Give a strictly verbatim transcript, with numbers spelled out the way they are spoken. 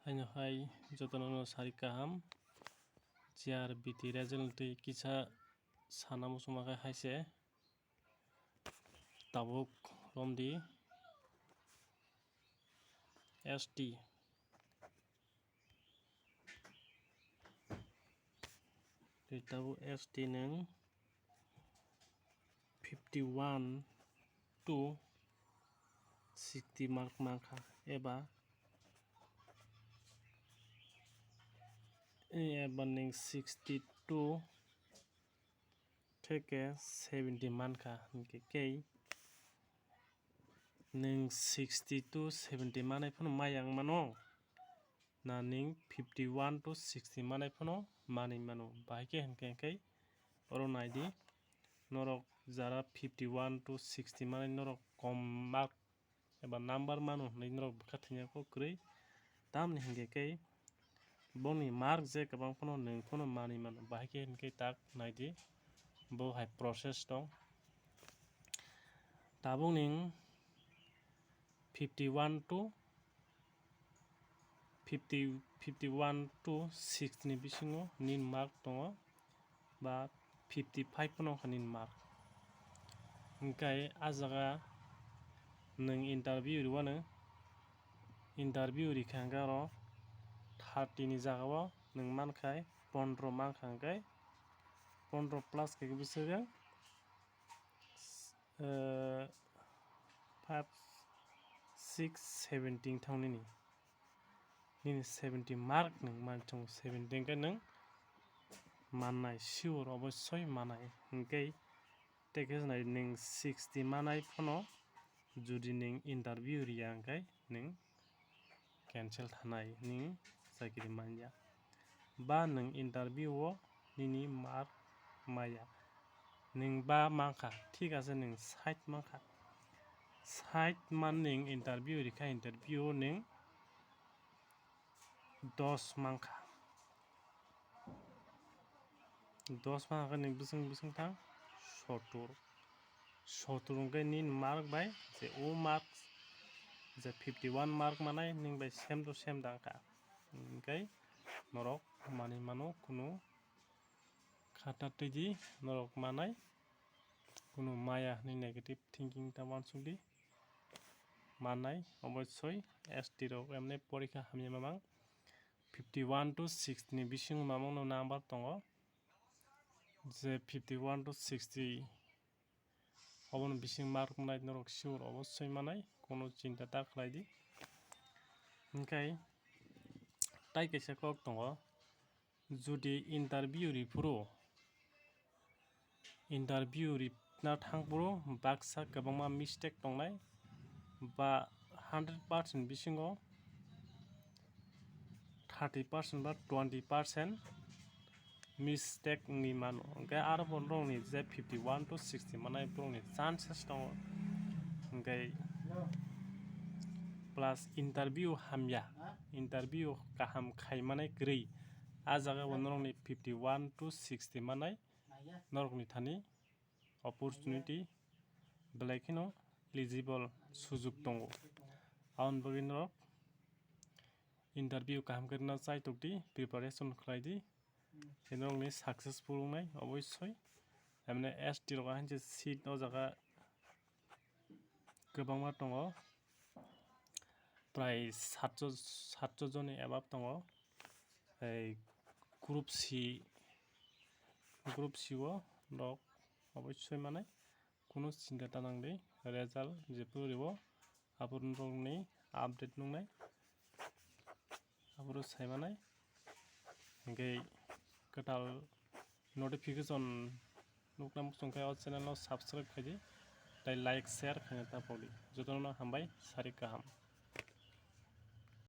Haino hai jotono no sari kaham. G R B T result twi kisa sana muchungma khe hai se tabuk romdi S T. Tei tabuk S T nwng fifty one to sixty mark mankha eba, eba nwng sixty two theke seventy mankha, hinkhe kei nwng sixty to seventy manai phano maya wng mano, na nwng fifty one to sixty manai phano manwi mano. Bahai khe hinkhe khe oro naidi, norok jara fifty one to sixty manai norok kom mark eba number mano hinwi norok bwkha thwngya kok kwrwi. Tamni hinkhe khe boni mark je kwbang phano nwng phano manwi mano. Bahai khe hinkhe tak naidi, bo hai process tong. Tabuk nwng fifty one to fifty, fifty one to sixty ni bisingo nini mark tongo, ba fifty five phano wngkha nini mark. Hinkhe ah jaga nwng interview rwmano, interview rikha hinkhe oro thirty ni jagao nwng mankha pondro mankha, hinkhe pondro plus khe bisingtwi, eh, five, six, seventy wngthang nini. Nini seventy mark nwng man tongo, seventy hinkhe nwng mannai sure, obossoi manai. Hinkhe tei khe nai nwng sixty manai phano jodi nwng interview riya hinkhe nwng cancel thanai, nwng chakiri manya. Ba nwng interview o nini mark maya. Nwng ba mankha, thik ase, nwng sait mankha. Sait man nwng interview rikha, interview o nwng dos mankha. Dos mankha nwng bising bising thang sotur. Sotur hwnkhe nini mark bai je o mark je fifty one mark manai nwng bai same to same dangkha. Hinkhe norok manwi mano, kunu khata twi di, norok manai, kunu maya hinwi negative thinking ta uansuk di. Manai obossoi S T rok emne porikha hamya mamang fifty one to sixty ni bisingo mamangno number tongo, je fifty one to sixty oboni bising mark manai norok sure obossoi manai, kono chinta ta khlai di. Hinkhe tai kaisa kok tongo, jodi interview riphuru, interview rina thangphuru baksa kwbangma mistake tongnai, ba hundred percent bisingo thirty percent ba twenty percent mistake wngwi mano. Hinkhe aro bo norokni je fifty one to sixty manai borokni chances tongo. Hinkhe plus interview hamya, interview kaham khai manai kwrwi, ah jaga bo norokni fifty one to sixty manai norokni thani opportunity belai kheno eligible sujug tongo. Aboni bagwi norok interview kaham khe rwna chai tok di, preparation khlai di. Norokni successful wngnai obossoi. Emne S T rok hainse seat o jaga kwbangma tongo, prai satso, satso joni above tongo. Ei group C, group C o norok obossoi manai, kunu chinta ta nang di, result jephuru ribo aphuru norokni update nungnai, aphuru sai manai. Hinkhe kwtal notification nukna muchung khe o channel no subscribe khai di, tei like, share khaina ta pok di. Jotono no hambai, sari kaham.